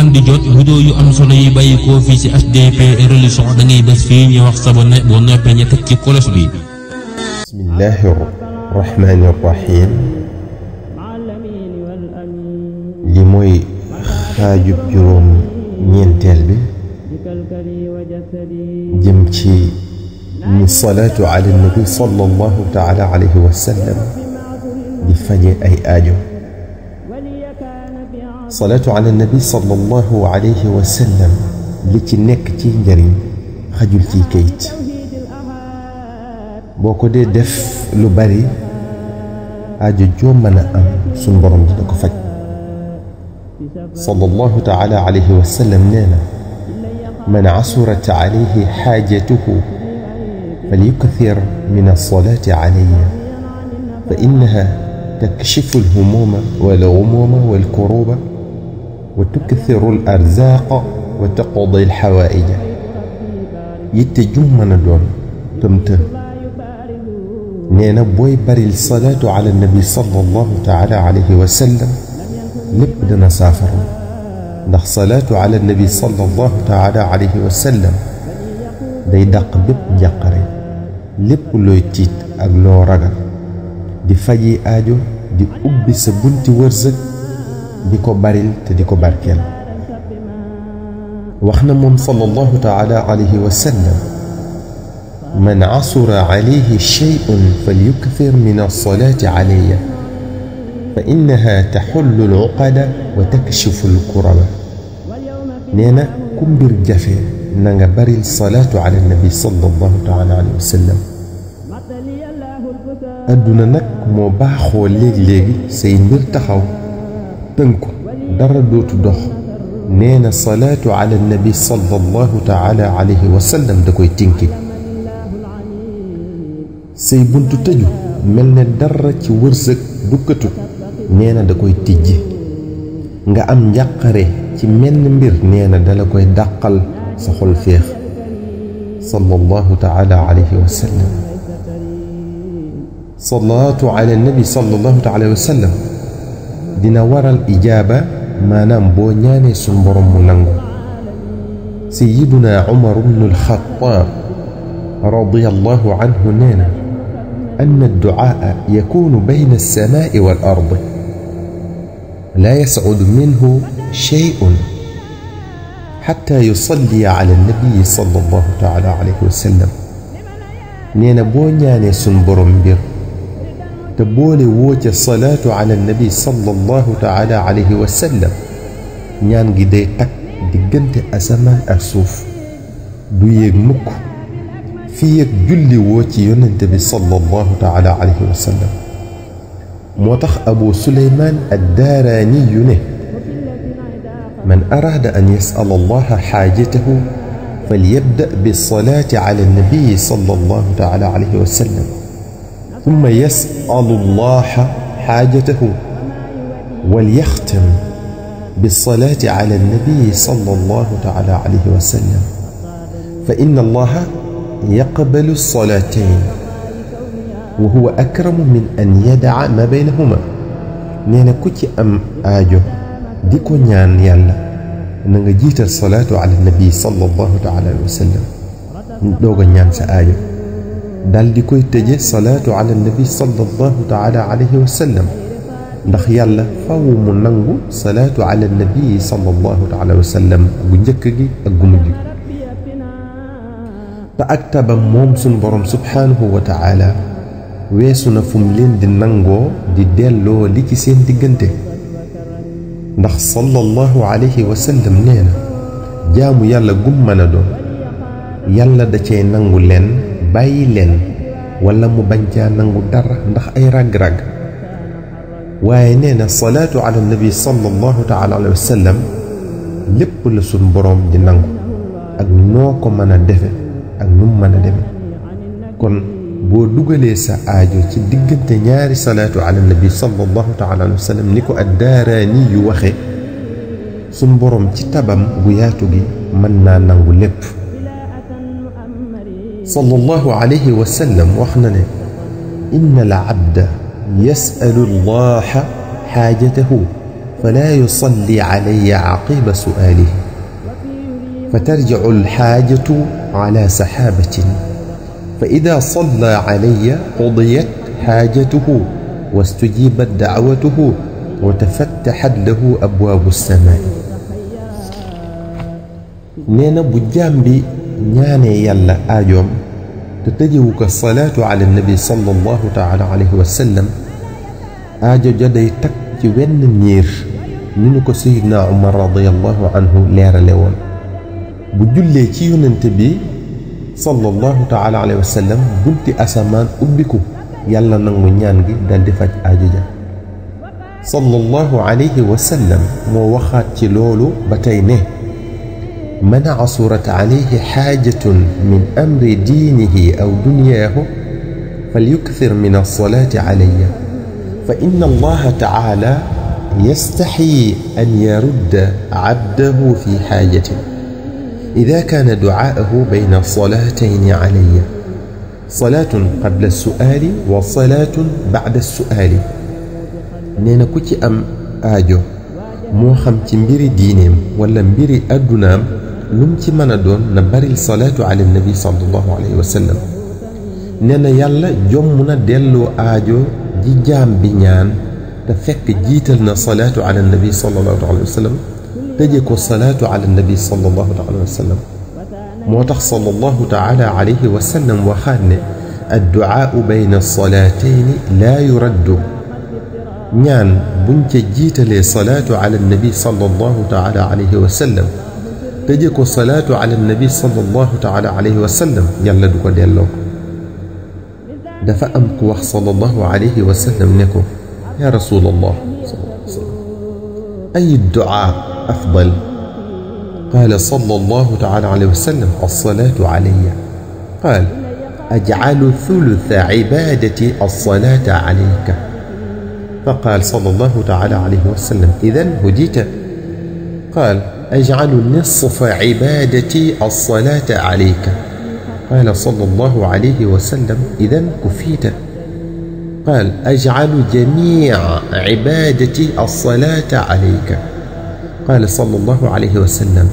man di jot vidéo yu am solo yi bàyyi ko fii ci HDP Religion da ngay bés fii ñu wax sabone boo noppee ñu teg ci kolos bi. bismillahi rahmani rahim. li mooy xaajub juróom ñeenteel bi jëm ci ni salaatu ala nabi sallallahu taala alayhi wa sallam di faje ay aajo. salaatu ala nabi sallallahu alayhi wa sallam li ci nekk ci njariñ xajul ci kayit. boo ko dee def lu bari aajo joo mën a am suñ borom dina ko faj. sallallahu taala alayhi wa sallam nee na man asurat alayhi xaajatuhu falyukthir min alsalaati alayya fa innaha takshifu alhumuma walghumuma walkuruba wa tukthiru alarzaqa wa taqdi alxawaaija. yitte jum mën a doon tëmtë nee na booy baril salaatu ala nabi sallallahu taala alayhi wa sallam lépp dana saafara ndax salaatu ala nabi sallallahu taala alayhi wa sallam day dàq bépp njàqare lépp looy tiit ak loo ragal di faji aajo di ubbi sa bunti wërsëg di ko baril te di ko barkeel. wax na moom sallallahu taala alayhi wa sallam man asura alayhi shay'un falyukthir min alsalaati alayya fa innaha taxullu al-uqada wa takshifu al-kuraba. nee na ku mbir jafe na nga baril salaatu ala nabi sallallahu taala alayhi wa sallam. adduna nag moo baaxoo léegi-léegi say mbir taxaw tënku dara dootu dox. nee na salaatu ala nabi sallallahu taala alayhi wa sallam da koy tinki. say buntu tëju mel ne dara ci wërsëg dukkatu nee na da koy tijji. nga am njàqare ci menn mbir nee na dala koy dàqal sa xol féex. sallallahu taala alayhi wa sallam. salaatu ala nabi sallallahu taala alayhi wa sallam dina waral ijaaba maanaam boo ñaanee suñ borom mu nangu. sayyiduna Umar ibn al-Khattab radiyallahu anhu nee na أن الدعاء يكون بين السماء والأرض لا يصعد منه شيء حتى يصلي على النبي صلى الله تعالى عليه وسلم. نينا بو ñaane sun borom mbir te boole woo ca salaatu ala nabi sallallahu taala alayhi wa sallam ñaan gi day takk diggante asamaan ak suuf du yéeg mukk fii ak julli woo ci yonente bi sallallahu taala alayhi wa sallam. moo tax abu suleymaan addaaraani yu ne man araada an yas'ala allaha xaajatahu falyabda bisalaati ala nabii sallallahu taala alayhi wa sallam thumma yas'alu allaha xaajatahu walyaxtam bisalaati ala nabii sallallahu taala alayhi wa sallam fa inna allaha yaqbalu salaatayn wa huwa akramu min an yadaca ma baynahuma. nee na ku ci am aajo di ko ñaan yàlla na nga jiital salaatu ala nabi sallallahu taala alayhi wa sallam doog a ñaan sa aajo dal di koy tëje salaatu ala nabi sallallahu taala alayhi wa sallam ndax yàlla faw mu nangu salaatu ala nabi sallallahu taala alayhi wa sallam gu njëkk gi ak gu mujj gi. te ak tabam moom suñ borom subhaanahu wa taala weesu na fu mu leen di nangoo di delloo li ci seen diggante ndax sallallahu alayhi wa sallam nee na jaamu yàlla gum mën a doon yàlla da cay nangu leen bàyyi leen wala mu bañ caa nangu dara ndax ay ràgg-ràgg. waaye nee na salaatu ala nabi sallallahu taala alayhi wa sallam lépp la suñ borom di nangu ak noo ko mën a defe ak nu mu mën a demee. kon boo dugalee sa aajo ci diggante ñaari salaatu ala nabi sallallahu taala alayhi wa sallam ni ko addaaraani yu waxe suñ borom ci tabam gu yaatu gi mën naa nangu lépp. sallallahu alayhi wa sallam wax na ne inna al abda yasalu allaha xaajatahu فلا يصلي علي عقيب سؤاله، فترجع الحاجة على سحابة، فإذا صلى علي قضيت حاجته واستجيبت دعوته وتفتحت له أبواب السماء. نينا بجامبي نياني يلا آجوم تتجوك الصلاة على النبي صلى الله تعالى عليه وسلم آجو جدي تكي وين نير نينكو سيدنا عمر رضي الله عنه لير لون بجولي كيو ننتبي صلى الله تعالى عليه وسلم بنتي أسمان أبكو يلا ننو نيانجي دال دفاج آجوجا صلى الله عليه وسلم موخات لولو بتينه من عصرت عليه حاجة من أمر دينه أو دنياه فليكثر من الصلاة علي، فإن الله تعالى يستحي أن يرد عبده في حاجته إذا كان دعاءه بين الصلاتين علي، صلاة قبل السؤال وصلاة بعد السؤال. نينا كوتي أم آجو مو خمتي مبيري دينيم ولا مبيري أدنام لمتي من دون نبري الصلاة على النبي صلى الله عليه وسلم. نينا يالا جمنا ديلو آجو دي جام بنيان تفك جيتلنا صلاة على النبي صلى الله عليه وسلم تجيكو الصلاة على النبي صلى الله عليه وسلم. موتخ صلى الله تعالى عليه وسلم وخانه الدعاء بين الصلاتين لا يرد. نيان بنت جيتلي صلاة على النبي صلى الله تعالى عليه وسلم تجيكو الصلاة على النبي صلى الله تعالى عليه وسلم يلا دوكو ديالوك دفع أمكو صلى الله عليه وسلم نكو يا رسول الله صلى الله عليه وسلم أي الدعاء أفضل؟ قال صلى الله تعالى عليه وسلم الصلاة علي. قال أجعل ثلث عبادتي الصلاة عليك. فقال صلى الله تعالى عليه وسلم إذن هديت. قال أجعل نصف عبادتي الصلاة عليك. قال صلى الله عليه وسلم إذن كفيت. قال أجعل جميع عبادتي الصلاة عليك. قال صلى الله عليه وسلم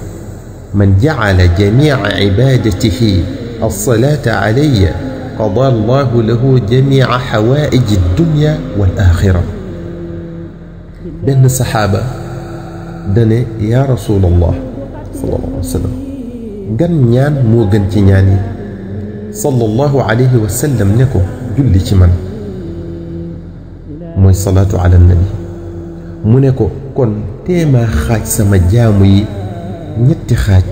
من جعل جميع عبادته الصلاة علي قضى الله له جميع حوائج الدنيا والآخرة. بين الصحابة دني يا رسول الله صلى الله عليه وسلم جن نيان مو جن تنياني صلى الله عليه وسلم نكو جل من موي الصلاة على النبي mu ne ko kon téemaa xaaj sama jaamu yi ñetti xaaj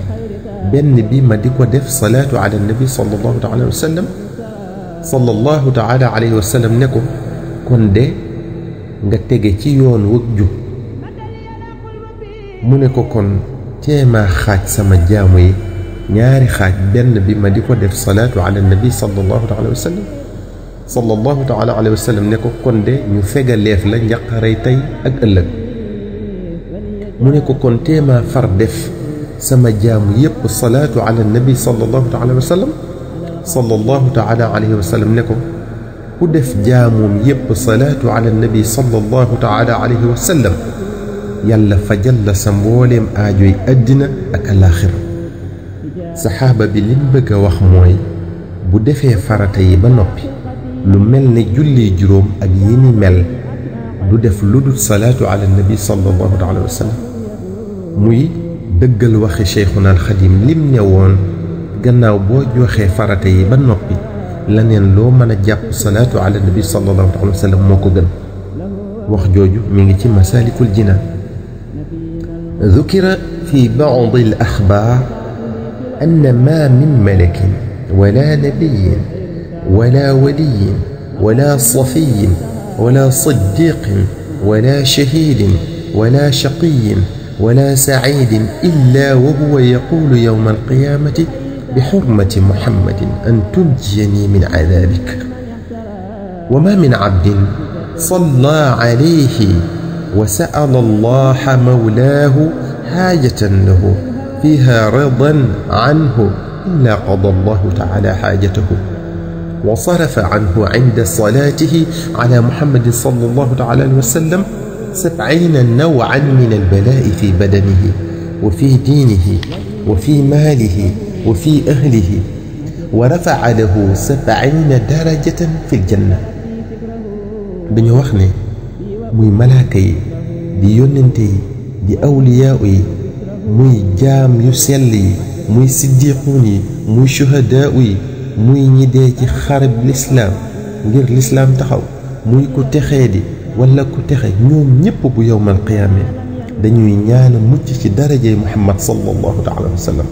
benn bi ma di ko def salaatu ala nabi sallallahu taala wa sallam. sallallahu taala alayhi wa sallam ne ko kon de nga tege ci yoon wëg jub. mu ne ko kon téemaa xaaj sama jaamu yi ñaari xaaj benn bi ma di ko def salaatu ala nabi sallallahu taala wa sallam. sallallahu taala alayhi wa sallam ne ko kon de ñu fegaleef la njaqarey tey ak ëllëg. mu ne ko kon téemaa far def sama jaamu yépp salaatu ala nabi sallallahu taala wa sallam. sallallahu taala alayhi wa sallam ne ko ku def jaamoom yépp salaatu ala nabi sallallahu taala alayhi wa sallam yàlla fajal la sa mbooleem aajoy àddina ak alaaxira. saxaaba bi lim bëgg a wax mooy bu defee farata yi ba noppi lu mel ne julli juróom ak yi ni mel du def lu dul salaatu ala nabi sallallahu alayhi wa sallam. muy dëggal waxi cheikhuna alxadim lim ne woon gannaaw boo joxee farata yi ba noppi laneen loo mën a jàpp salaatu ala nabi sallallahu alayhi wa sallam moo ko gën. wax jooju mi ngi ci masaalikul jinaan. ذكر في بعض الأخبار أن ما من ملك ولا نبي ولا ولي ولا صفي ولا صديق ولا شهيد ولا شقي ولا سعيد إلا وهو يقول يوم القيامة بحرمة محمد أن تنجيني من عذابك. وما من عبد صلى عليه وسأل الله مولاه حاجة له فيها رضا عنه إلا قضى الله تعالى حاجته وصرف عنه عند صلاته على محمد صلى الله عليه وسلم 70 نوعا من البلاء في بدنه وفي دينه وفي ماله وفي أهله ورفع له 70 درجة في الجنة. بني وخني موي ملاكي دي يوننتي دي أولياء موي جام يسلي موي صديقوني موي شهداء موي ñi dé ci xarib l'islam ngir l'islam taxaw muy ko texeedi wala ko texe ñoom ñépp bu yowmal qiyaama dañuy ñaana mucc ci darajey Muhammad sallallahu taala wa sallam.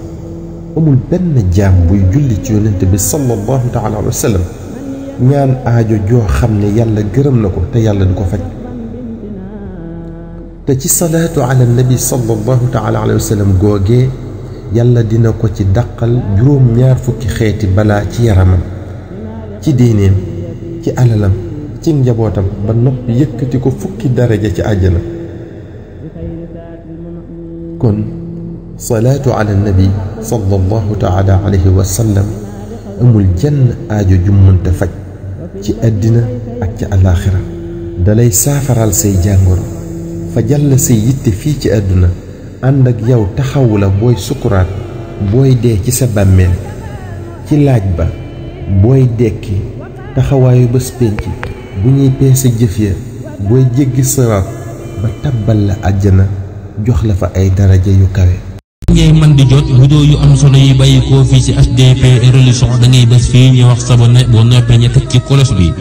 amul benn jaam buy julli ci yonent bi sallallahu taala wa sallam ñaan aajo joo xam ne yàlla gërëm na ko te yàlla du ko faj. te ci salaatu ala nabi sallallahu taala alayhi wa sallam googee yàlla dina ko ci dàqal juróom-ñaar fukki xeeti balaa ci yaramam ci diineem ci alalam ci njabootam ba noppi yëkkati ko fukki daraja ci àjjana. kon salaatu ala nabi sallallahu taala alayhi wa sallam amul jenn aajo ju mënta faj ci àddina ak ci alaaxira. dalay saafaral say jàngoro fajal la say yitte fii ci àdduna ànd ak yow taxawu la booy sukuraat booy dee ci sa bàmmeel ci laaj ba booy dekki taxawaayu bés pénc bu ñuy peese jëf ya booy jéggi siraat ba tabbal la àjjana jox la fa ay daraja yu kawe. ngay man di jot vidéo yu am solo yi bàyyi koo fii ci HDP Religion da ngay bés fii ñu wax sabonné boo noppee ñu teg ci cloche bi.